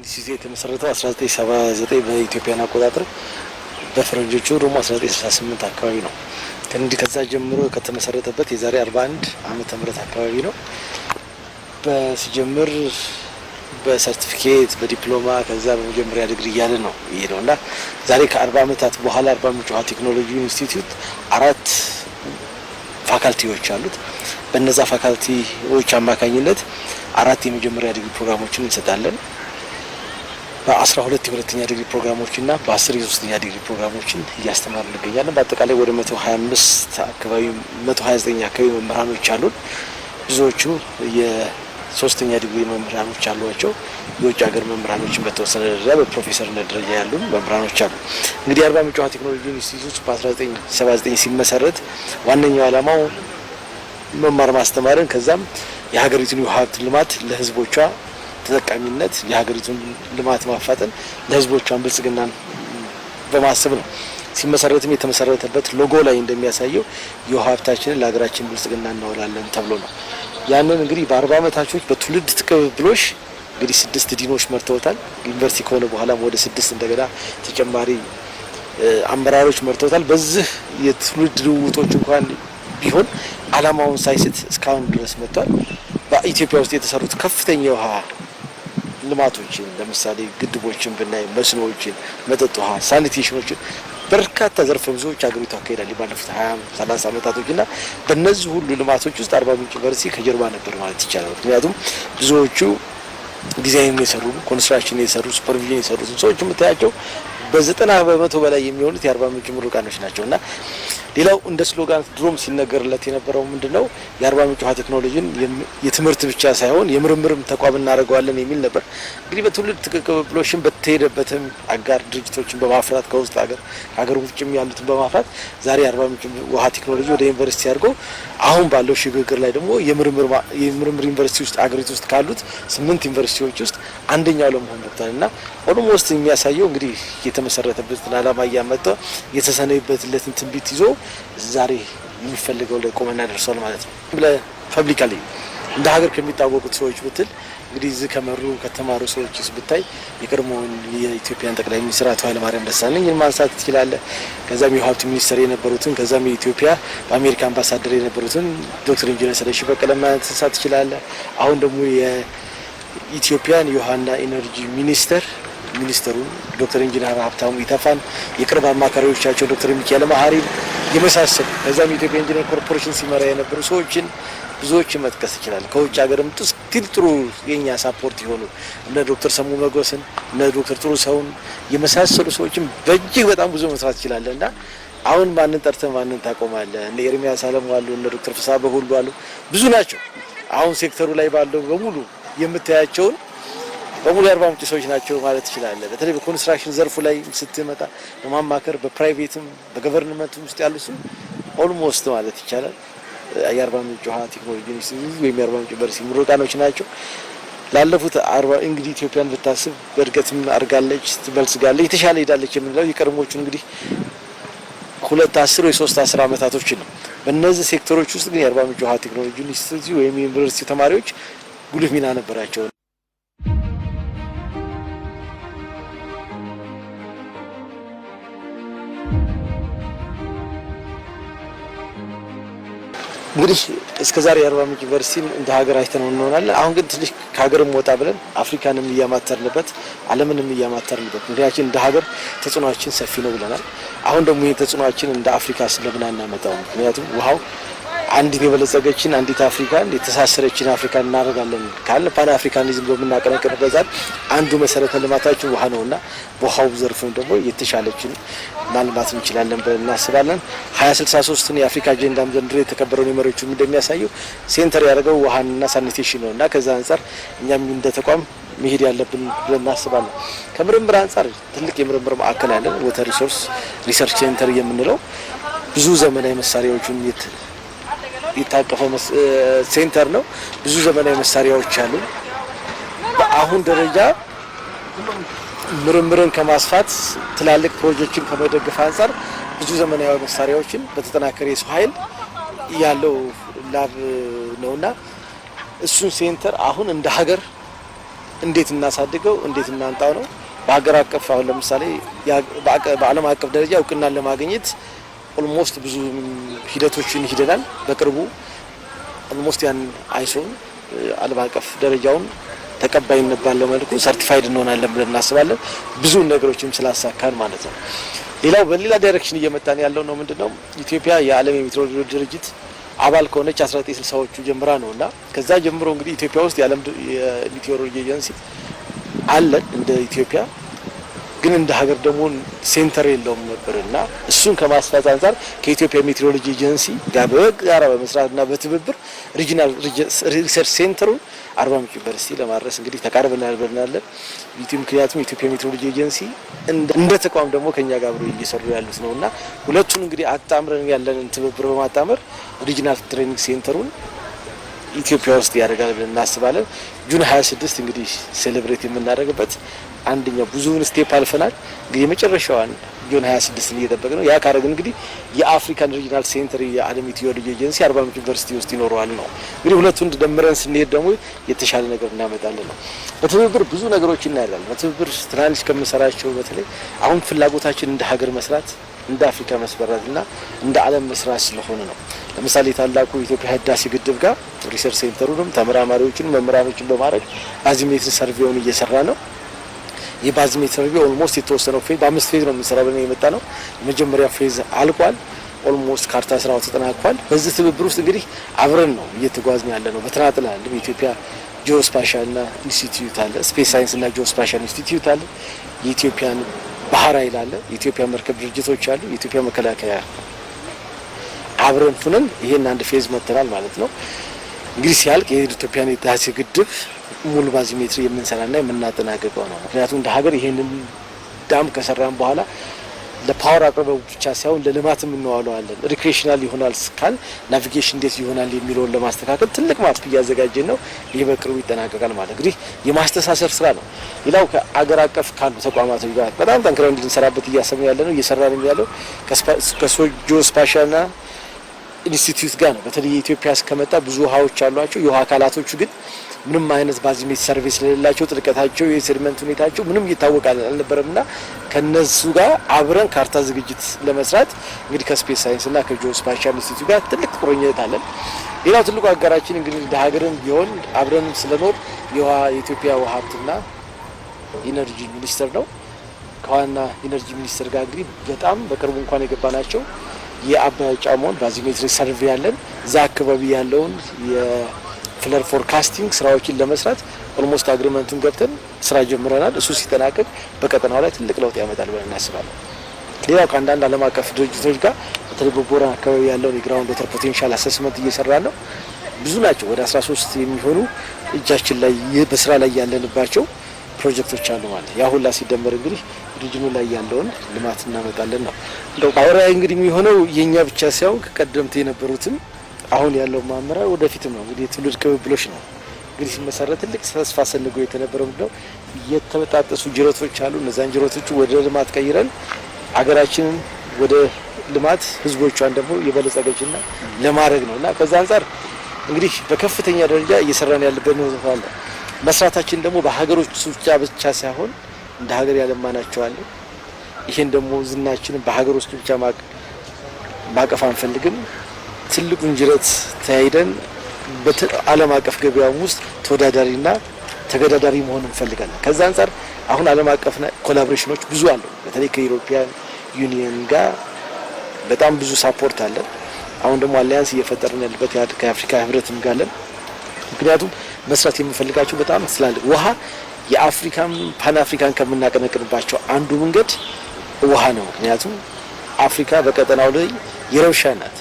ኢንስቲትዩት የተመሰረተው 1979 በኢትዮጵያን አቆጣጠር፣ በፈረንጆቹ ደግሞ 1968 አካባቢ ነው። ከእንዲህ ከዛ ጀምሮ ከተመሰረተበት የዛሬ 41 ዓመተ ምህረት አካባቢ ነው። በሲጀምር በሰርቲፊኬት፣ በዲፕሎማ፣ ከዛ በመጀመሪያ ዲግሪ እያለ ነው የሄደው እና ዛሬ ከ40 ዓመታት በኋላ አርባ ምንጭ ውሃ ቴክኖሎጂ ኢንስቲትዩት አራት ፋካልቲዎች አሉት። በነዛ ፋካልቲዎች አማካኝነት አራት የመጀመሪያ ዲግሪ ፕሮግራሞችን እንሰጣለን። በ12 የሁለተኛ ዲግሪ ፕሮግራሞችና በ10 የሶስተኛ ዲግሪ ፕሮግራሞችን እያስተማርን እንገኛለን። በአጠቃላይ ወደ 125 አካባቢ፣ 129 አካባቢ መምህራኖች አሉን። ብዙዎቹ የሶስተኛ ዲግሪ መምህራኖች አሏቸው። የውጭ ሀገር መምህራኖችን በተወሰነ ደረጃ በፕሮፌሰርነት ደረጃ ያሉ መምህራኖች አሉ። እንግዲህ የአርባ ምንጭ ውሃ ቴክኖሎጂ ኢንስቲትዩት በ1979 ሲመሰረት ዋነኛው ዓላማው መማር ማስተማርን፣ ከዛም የሀገሪቱን የውሃ ሀብት ልማት ለሕዝቦቿ ተጠቃሚነት፣ የሀገሪቱን ልማት ማፋጠን፣ ለሕዝቦቿን ብልጽግናን በማሰብ ነው። ሲመሰረትም የተመሰረተበት ሎጎ ላይ እንደሚያሳየው የውሃ ሀብታችንን ለሀገራችን ብልጽግና እናውላለን ተብሎ ነው። ያንን እንግዲህ በ40 ዓመታቾች በትውልድ ቅብብሎሽ እንግዲህ ስድስት ዲኖች መርተውታል። ዩኒቨርሲቲ ከሆነ በኋላም ወደ ስድስት እንደገና ተጨማሪ አመራሮች መርተውታል። በዚህ የትውልድ ልውውጦች እንኳን ቢሆን ዓላማውን ሳይስት እስካሁን ድረስ መጥቷል። በኢትዮጵያ ውስጥ የተሰሩት ከፍተኛ የውሃ ልማቶችን ለምሳሌ ግድቦችን ብናይ፣ መስኖዎችን፣ መጠጥ ውሃ፣ sanitation ኦችን፣ በርካታ ዘርፈ ብዙዎች ሀገሪቱ አካሄዳለች ባለፉት 20 30 ዓመታቶች እና በእነዚህ ሁሉ ልማቶች ውስጥ አርባ ምንጭ ዩኒቨርሲቲ ከጀርባ ነበር ማለት ይቻላል። ምክንያቱም ብዙዎቹ ዲዛይን የሰሩ፣ construction የሰሩ፣ supervision የሰሩትን ሰዎች የምታያቸው በ90% በላይ የሚሆኑት የአርባ ምንጭ ምሩቃኖች ናቸው። እና ሌላው እንደ slogan ድሮም ሲነገርለት የነበረው ምንድነው? የአርባ ምንጭ ውሃ ቴክኖሎጂን የትምህርት ብቻ ሳይሆን የምርምርም ተቋም እናደርገዋለን የሚል ነበር። እንግዲህ በትውልድ ቅብብሎሽን በተሄደበትም አጋር ድርጅቶችን በማፍራት፣ ከውስጥ ሀገር ከሀገር ውጭም ያሉትን በማፍራት ዛሬ የአርባ ምንጭ ውሃ ቴክኖሎጂ ወደ ዩኒቨርሲቲ አድርጎ አሁን ባለው ሽግግር ላይ ደግሞ የምርምር ዩኒቨርሲቲ ውስጥ አገሪቱ ውስጥ ካሉት ስምንት ዩኒቨርሲቲዎች ውስጥ አንደኛው ለመሆን በቅቷል። እና almost የሚያሳየው እንግዲህ የተመሰረተበትን ዓላማ እያመጣ የተሰነይበትለትን ትንቢት ይዞ ዛሬ የሚፈልገው ላይ ቆመና ደርሷል ማለት ነው። Publicly እንደ ሀገር ከሚታወቁት ሰዎች ብትል እንግዲህ እዚህ ከመሩ ከተማሩ ሰዎች ውስጥ ብታይ የቀድሞውን የኢትዮጵያን ጠቅላይ ሚኒስትር አቶ ኃይለማርያም ደሳለኝን ማንሳት ትችላለህ። ከዛም የውሃ ሀብት ሚኒስትር የነበሩትን፣ ከዛም የኢትዮጵያ በአሜሪካ አምባሳደር የነበሩትን ዶክተር ኢንጂነር ስለሺ በቀለ ማንሳት ትችላለህ። አሁን ደግሞ የኢትዮጵያን የውሃና ኢነርጂ ሚኒስተሩን ዶክተር ኢንጂነር ሀብታሙ ኢተፋን፣ የቅርብ አማካሪዎቻቸው ዶክተር ሚካኤል መሀሪን የመሳሰሉ፣ ከዛም የኢትዮጵያ ኢንጂነር ኮርፖሬሽን ሲመራ የነበሩ ሰዎችን ብዙዎችን መጥቀስ ይችላል። ከውጭ ሀገርም still ጥሩ የኛ support የሆኑ እነ ዶክተር ሰሙ መጎስን፣ እነ ዶክተር ጥሩ ሰውን የመሳሰሉ ሰዎችን በእጅግ በጣም ብዙ መስራት ይችላል። እና አሁን ማንን ጠርተህ ማንን ታቆማለህ? እነ ኤርሚያስ አለሙ አሉ፣ እነ ዶክተር ፍስሐ በሁሉ አሉ፣ ብዙ ናቸው። አሁን ሴክተሩ ላይ ባለው በሙሉ የምታያቸውን በሙሉ የአርባ ምንጭ ሰዎች ናቸው ማለት ትችላለህ። በተለይ በ construction ዘርፉ ላይ ስትመጣ በማማከር በፕራይቬትም በገቨርንመንትም ውስጥ ያሉ almost ማለት ይቻላል የአርባ ምንጭ ውሃ ቴክኖሎጂ ኢንስቲትዩት ወይም የአርባ ምንጭ ዩኒቨርሲቲ ምሩቃኖች ናቸው። ላለፉት 40 እንግዲህ ኢትዮጵያን ብታስብ በእድገትም አድርጋለች፣ ትበልጽጋለች፣ የተሻለ ሄዳለች የምንለው የቀድሞቹን እንግዲህ ሁለት አስር ወይ ሶስት አስር ዓመታቶችን ነው። በእነዚህ ሴክተሮች ውስጥ ግን የአርባ ምንጭ ውሃ ቴክኖሎጂ ኢንስቲትዩት ወይም የዩኒቨርሲቲ ተማሪዎች ጉልህ ሚና ነበራቸው። እንግዲህ እስከ ዛሬ የአርባ ምንጭ ዩኒቨርሲቲን እንደ ሀገር አይተነው እንሆናለን። አሁን ግን ትንሽ ከሀገርም ወጣ ብለን አፍሪካንም እያማተርንበት፣ ዓለምንም እያማተርንበት፣ ምክንያቱም እንደ ሀገር ተጽዕኖአችን ሰፊ ነው ብለናል። አሁን ደግሞ ይህ ተጽዕኖአችን እንደ አፍሪካ ስለምን አናመጣው? ምክንያቱም ውሃው አንዲት የበለጸገችን፣ አንዲት አፍሪካን፣ የተሳሰረችን አፍሪካን እናደርጋለን ካለ ፓን አፍሪካኒዝም በምናቀነቅንበት ሰዓት አንዱ መሰረተ ልማታችን ውሃ ነውና በውሃው ዘርፍም ደግሞ የተሻለችን ማልማት እንችላለን ብለን እናስባለን። 2063ን የአፍሪካ አጀንዳም ዘንድሮ የተከበረውን የመሪዎቹም እንደሚያሳየው center ያደረገው ውሃንና sanitation ነው እና ከዛ አንጻር እኛም እንደ ተቋም መሄድ ያለብን ብለን እናስባለን። ከምርምር አንጻር ትልቅ የምርምር ማዕከል አለን። Water Resource Research Center የምንለው ብዙ ዘመናዊ መሳሪያዎችን የታቀፈ center ነው። ብዙ ዘመናዊ መሳሪያዎች አሉ። በአሁን ደረጃ ምርምርን ከማስፋት፣ ትላልቅ ፕሮጀክቶችን ከመደገፍ አንጻር ብዙ ዘመናዊ መሳሪያዎችን በተጠናከረ የሰው ኃይል ያለው lab ነውና እሱን center አሁን እንደ ሀገር እንዴት እናሳድገው፣ እንዴት እናንጣው ነው። በሀገር አቀፍ አሁን ለምሳሌ በዓለም አቀፍ ደረጃ እውቅናን ለማግኘት almost ብዙ ሂደቶችን ሂደናል። በቅርቡ almost ያን ISO ን ዓለም አቀፍ ደረጃውን ተቀባይነት ባለው መልኩ certified እንሆናለን ብለን እናስባለን። ብዙ ነገሮችም ስላሳካን ማለት ነው። ሌላው በሌላ direction እየመጣን ያለው ነው ምንድነው፣ ኢትዮጵያ የዓለም የሜትሮሎጂ ድርጅት አባል ከሆነች 1960ዎቹ ጀምራ ነው እና ከዛ ጀምሮ እንግዲህ ኢትዮጵያ ውስጥ የዓለም የሜትሮሎጂ ኤጀንሲ አለን እንደ ኢትዮጵያ፣ ግን እንደ ሀገር ደግሞ center የለውም ነበር እና እሱን ከማስፋት አንጻር ከኢትዮጵያ ሜትሮሎጂ ኤጀንሲ ጋር በጋራ በመስራትና በትብብር regional research center ኡን አርባ ምንጭ ዩኒቨርሲቲ ለማድረስ እንግዲህ ተቃርበናል ብለናለን። ምክንያቱም የኢትዮጵያ ሜትሮሎጂ ኤጀንሲ እንደ ተቋም ደግሞ ከኛ ጋር አብሮ እየሰሩ ያሉት ነውና ሁለቱን እንግዲህ አጣምረን ያለንን ትብብር በማጣመር regional training center ኡን ኢትዮጵያ ውስጥ ያደርጋል ብለን እናስባለን። June 26 እንግዲህ celebrate የምናደርግበት አንደኛው ብዙውን step አልፈናል። እንግዲህ የመጨረሻዋን June 26 እየጠበቅን ነው። ያ ካረግን እንግዲህ የአፍሪካን regional center የዓለም ሜትሮሎጂ ኤጀንሲ አርባ ምንጭ ዩኒቨርሲቲ ውስጥ ይኖረዋል ነው። እንግዲህ ሁለቱን ደምረን ስንሄድ ደግሞ የተሻለ ነገር እናመጣለን ነው። በትብብር ብዙ ነገሮች እናያለን። በትብብር ትናንሽ ከምንሰራቸው በተለይ አሁን ፍላጎታችን እንደ ሀገር መስራት፣ እንደ አፍሪካ መስራት እና እንደ ዓለም መስራት ስለሆነ ነው። ለምሳሌ ታላቁ የኢትዮጵያ ህዳሴ ግድብ ጋር research center ኡንም ተመራማሪዎችን መምህራኖችን በማድረግ bathymetry survey ውን እየሰራ ነው። ይህ bathymetry survey almost የተወሰነው phase በአምስት phase ነው የምንሰራው ብለን የመጣ ነው። የመጀመሪያ phase አልቋል። Almost ካርታ ስራው ተጠናቋል። በዚህ ትብብር ውስጥ እንግዲህ አብረን ነው እየተጓዝን ያለ ነው። በተናጥል አይደለም። የኢትዮጵያ geospatial ና ኢንስቲትዩት አለ፣ Space Science እና Geospatial Institute አለ፣ የኢትዮጵያን ባህር ኃይል አለ፣ የኢትዮጵያ መርከብ ድርጅቶች አሉ፣ የኢትዮጵያ መከላከያ አብረን ሁነን ይሄን አንድ phase መተናል ማለት ነው። እንግዲህ ሲያልቅ የኢትዮጵያን የህዳሴ ግድብ ሙሉ bathymetry የምንሰራና የምናጠናቅቀው ነው። ምክንያቱም እንደ ሀገር ይሄንን dam ከሰራን በኋላ ለ power አቅርበው ብቻ ሳይሆን ለልማትም እንዋለዋለን። Recreational ይሆናል ስካል navigation እንዴት ይሆናል የሚለውን ለማስተካከል ትልቅ map እያዘጋጀን ነው። ይህ በቅርቡ ይጠናቀቃል ማለት እንግዲህ የማስተሳሰር ስራ ነው። ሌላው ከአገር አቀፍ ካሉ ተቋማት ጋር በጣም ጠንክረን እንድንሰራበት እያሰብን ያለ ነው፣ እየሰራን ያለው ከ geospatial ና ኢንስቲትዩት ጋር ነው። በተለይ የኢትዮጵያ እስከመጣ ብዙ ውሃዎች አሏቸው። የውሃ አካላቶቹ ግን ምንም አይነት bathymetry survey ስለሌላቸው ጥልቀታቸው፣ የ sediment ሁኔታቸው ምንም እየታወቀ አልነበረምና ከነሱ ጋር አብረን ካርታ ዝግጅት ለመስራት እንግዲህ ከ Space Science እና ከ Geospatial Institute ጋር ትልቅ ቁርኝት አለን። ሌላው ትልቁ አጋራችን እንግዲህ እንደ ሀገርም ቢሆን አብረን ስለኖር የውሃ የኢትዮጵያ ውሃ ሀብትና ኢነርጂ ሚኒስቴር ነው። ከውሃና ኢነርጂ ሚኒስቴር ጋር እንግዲህ በጣም በቅርቡ እንኳን የገባናቸው የአባይ ጫሞን bathymetry survey ያለን እዛ አካባቢ ያለውን የ flood forecasting ስራዎችን ለመስራት almost agreement ኡን ገብተን ስራ ጀምረናል። እሱ ሲጠናቀቅ በቀጠናው ላይ ትልቅ ለውጥ ያመጣል ብለን እናስባለን። ሌላው ከአንዳንድ ዓለም አቀፍ ድርጅቶች ጋር በተለይ በቦረና አካባቢ ያለውን የ ground water potential assessment እየሰራ ነው። ብዙ ናቸው። ወደ 13 የሚሆኑ እጃችን ላይ በስራ ላይ ያለንባቸው ፕሮጀክቶች አሉ ማለት ያ ሁላ ሲደመር እንግዲህ ሪጅኑ ላይ ያለውን ልማት እናመጣለን ነው። እንደው አውራ እንግዲህ የሚሆነው የኛ ብቻ ሳይሆን ከቀደምት የነበሩትም አሁን ያለው አመራር ወደፊትም ነው። እንግዲህ የትውልድ ቅብብሎች ነው። እንግዲህ ሲመሰረት ትልቅ ተስፋ ሰንጎ የተነበረው ምንድነው፣ የተበጣጠሱ ጅረቶች አሉ። እነዛን ጅረቶቹ ወደ ልማት ቀይረን አገራችንን ወደ ልማት ህዝቦቿን ደግሞ የበለጸገችና ለማድረግ ነው እና ከዛ አንጻር እንግዲህ በከፍተኛ ደረጃ እየሰራን ያለበት ነው አለ። መስራታችን ደግሞ በሀገሮች ብቻ ሳይሆን እንደ ሀገር ያለማናቸዋለን። ይሄን ደግሞ ዝናችንን በሀገር ውስጥ ብቻ ማቀፍ አንፈልግም። ትልቁን ጅረት ተያይደን በዓለም አቀፍ ገበያም ውስጥ ተወዳዳሪና ተገዳዳሪ መሆን እንፈልጋለን። ከዛ አንጻር አሁን ዓለም አቀፍ collaboration ኦች ብዙ አሉ። በተለይ ከ European Union ጋር በጣም ብዙ support አለን። አሁን ደግሞ alliance እየፈጠርን ያለበት ከአፍሪካ ህብረትም ጋር አለን። ምክንያቱም መስራት የምንፈልጋቸው በጣም ስላለ ውሃ የአፍሪካን Pan African ከምናቀነቅንባቸው አንዱ መንገድ ውሃ ነው። ምክንያቱም አፍሪካ በቀጠናው ላይ የረብሻ ናት።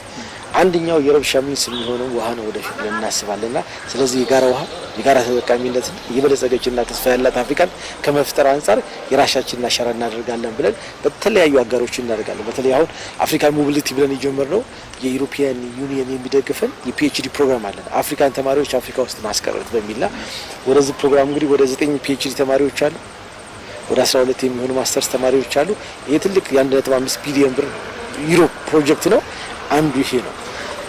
አንደኛው የረብሻ means የሚሆነው ውሃ ነው ወደፊት ብለን እናስባለንና ስለዚህ የጋራ ውሃ የጋራ ተጠቃሚነትን የበለጸገችና ተስፋ ያላት አፍሪካን ከመፍጠር አንጻር የራሳችንን አሻራ እናደርጋለን ብለን በተለያዩ አጋሮች እናደርጋለን። በተለይ አሁን African Mobility ብለን የጀመርነው የ European Union የሚደግፈን የ PhD ፕሮግራም አለን። አፍሪካን ተማሪዎች አፍሪካ ውስጥ ማስቀረት በሚልና ወደዚህ ፕሮግራም እንግዲህ ወደ 9 PhD ተማሪዎች አሉ። ወደ 12 የሚሆኑ ማስተርስ ተማሪዎች አሉ። ይህ ትልቅ የ1.5 ቢሊዮን ብር ዩሮ ፕሮጀክት ነው። አንዱ ይሄ ነው።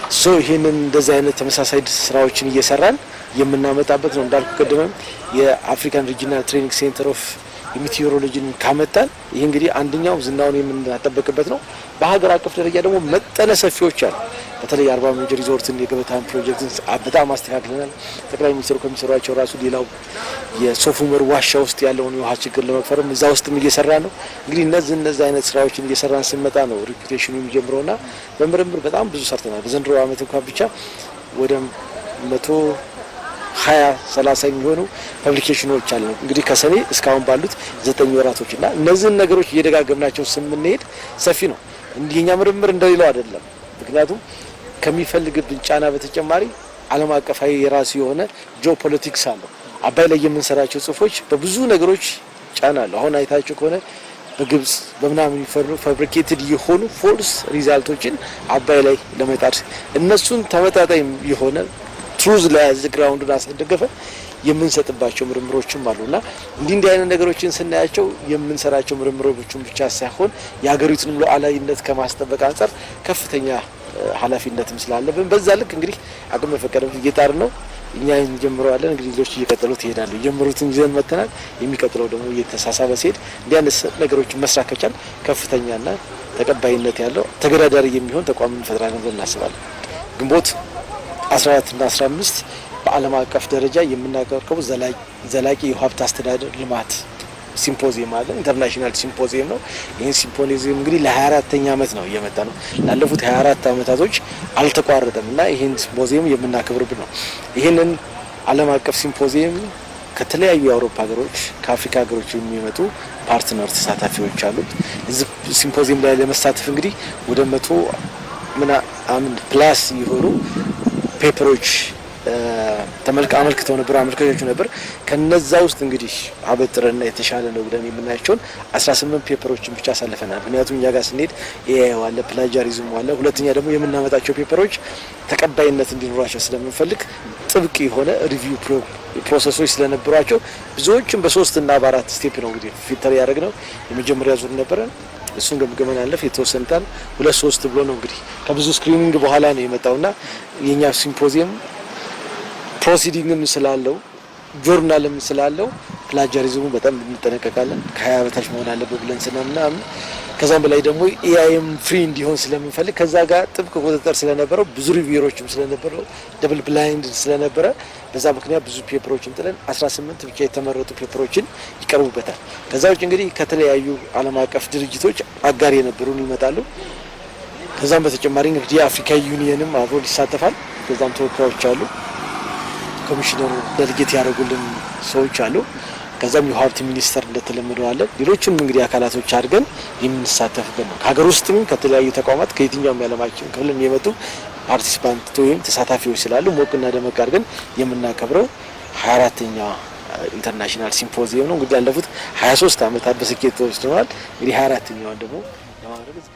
So ይህንን እንደዚህ አይነት ተመሳሳይ ስራዎችን እየሰራን የምናመጣበት ነው። እንዳልኩ ቅድምም የ African Regional Training Center of Meteorology ን ካመጣን ይህ እንግዲህ አንደኛው ዝናውን የምናጠበቅበት ነው። በሀገር አቀፍ ደረጃ ደግሞ መጠነ ሰፊዎች አሉ። በተለይ አርባ ምንጭ ሪዞርትን የገበታን ፕሮጀክትን በጣም አስተካክለናል። ጠቅላይ ሚኒስትሩ ከሚሰሯቸው ራሱ ሌላው የሶፍ ዑመር ዋሻ ውስጥ ያለውን የውሃ ችግር ለመቅረፍም እዛ ውስጥም እየሰራ ነው። እንግዲህ እነዚህ አይነት ስራዎችን እየሰራን ስንመጣ ነው reputation ኑ የሚጀምረውና በምርምር በጣም ብዙ ሰርተናል። በዘንድሮ ዓመት እንኳን ብቻ ወደ 120-30 የሚሆኑ publication ኖች አሉ። እንግዲህ ከሰኔ እስካሁን ባሉት 9 ወራቶች እና እነዚህን ነገሮች እየደጋገምናቸው ስንሄድ ሰፊ ነው። የኛ ምርምር እንደሌላው አይደለም። ምክንያቱም ከሚፈልግብን ጫና በተጨማሪ ዓለም አቀፋዊ የራሱ የሆነ ጂኦፖለቲክስ አለው። አባይ ላይ የምንሰራቸው ጽሁፎች በብዙ ነገሮች ጫና አለው። አሁን አይታችሁ ከሆነ በግብጽ በምናምን የሚፈሩ fabricated የሆኑ false result ኦችን አባይ ላይ ለመጣድ እነሱን ተመጣጣኝ የሆነ truth ለያዘ ground ኡን አስደገፈ የምንሰጥባቸው ምርምሮችም አሉና እንዲህ አይነት ነገሮችን ስናያቸው የምንሰራቸው ምርምሮችን ብቻ ሳይሆን የሀገሪቱንም ሉዓላዊነት ከማስጠበቅ አንጻር ከፍተኛ ኃላፊነትም ስላለብን በዛ ልክ እንግዲህ አቅም በፈቀደ እየጣርን ነው። እኛ እንጀምረዋለን፣ እንግዲህ ሌሎች እየቀጠሉት ይሄዳሉ። የጀመሩትን ይዘን መጥተናል። የሚቀጥለው ደግሞ እየተሳሳበ ሲሄድ እንዲህ አይነት ነገሮችን መስራት ከቻል ከፍተኛና ተቀባይነት ያለው ተገዳዳሪ የሚሆን ተቋም እንፈጥራለን ብለን እናስባለን። ግንቦት 14 እና 15 በዓለም አቀፍ ደረጃ የምናቀርበው ዘላቂ የውሃ ሀብት አስተዳደር ልማት ሲምፖዚየም አለ። International symposium ነው። ይህን ሲምፖዚየም እንግዲህ ለ24ኛ ዓመት ነው እየመጣ ነው። ላለፉት 24 ዓመታቶች አልተቋረጠም እና ይህን ሲምፖዚየም የምናከብርበት ነው። ይህንን ዓለም አቀፍ ሲምፖዚየም ከተለያዩ የአውሮፓ ሀገሮች፣ ከአፍሪካ ሀገሮች የሚመጡ partner ተሳታፊዎች አሉት። እዚህ ሲምፖዚየም ላይ ለመሳተፍ እንግዲህ ወደ 100 ምናምን plus የሆኑ paper ኦች አመልክተው ነበር፣ አመልካቾቹ ነበር። ከነዛ ውስጥ እንግዲህ አበጥረና የተሻለ ነው ብለን የምናያቸውን 18 paper ኦችን ብቻ አሳልፈናል። ምክንያቱም እኛ ጋር ስንሄድ AI አለ፣ plagiarism አለ። ሁለተኛ ደግሞ የምናመጣቸው paper ኦች ተቀባይነት እንዲኖራቸው ስለምንፈልግ ጥብቅ የሆነ review process ኦች ስለነበሯቸው ብዙዎችን በ3 እና በ4 step ነው እንግዲህ filter ያደረግነው። የመጀመሪያ ዙር ነበረ። እሱን ገምገመን አለፍ የተወሰንታል 2-3 ብሎ ነው እንግዲህ ከብዙ screening በኋላ ነው የመጣውና የኛ ሲምፖዚየም proceeding ም ስላለው ጆርናልም ስላለው plagiarism ኡ በጣም እንጠነቀቃለን። ከ20 በታች መሆን አለበት ብለን ስለምናምን ከዛም በላይ ደግሞ AI ም free እንዲሆን ስለምንፈልግ ከዛ ጋር ጥብቅ ቁጥጥር ስለነበረው ብዙ reviewer ኦችም ስለነበረው double blind ስለነበረ በዛ ምክንያት ብዙ paper ኦችን ጥለን 18 ብቻ የተመረጡ paper ኦችን ይቀርቡበታል። ከዛ ውጭ እንግዲህ ከተለያዩ ዓለም አቀፍ ድርጅቶች አጋር የነበሩን ይመጣሉ። ከዛም በተጨማሪ እንግዲህ የአፍሪካ ዩኒየንም አብሮ ይሳተፋል። ከዛም ተወካዮች አሉ። ኮሚሽነሩ delegate ያደረጉልን ሰዎች አሉ። ከዛም የውሃ ሀብት ሚኒስቴር እንደተለመደው አለ። ሌሎችም እንግዲህ አካላቶች አድርገን የምንሳተፍበት ነው። ከሀገር ውስጥም ከተለያዩ ተቋማት ከየትኛውም የዓለማችን ክፍል የመጡ participant ወይም ተሳታፊዎች ስላሉ ሞቅና ደመቅ አድርገን የምናከብረው 24ኛ international symposium ነው። እንግዲህ ያለፉት 23 ዓመታት በስኬት ተወስደዋል። እንግዲህ 24ኛውን ደግሞ ለማድረግ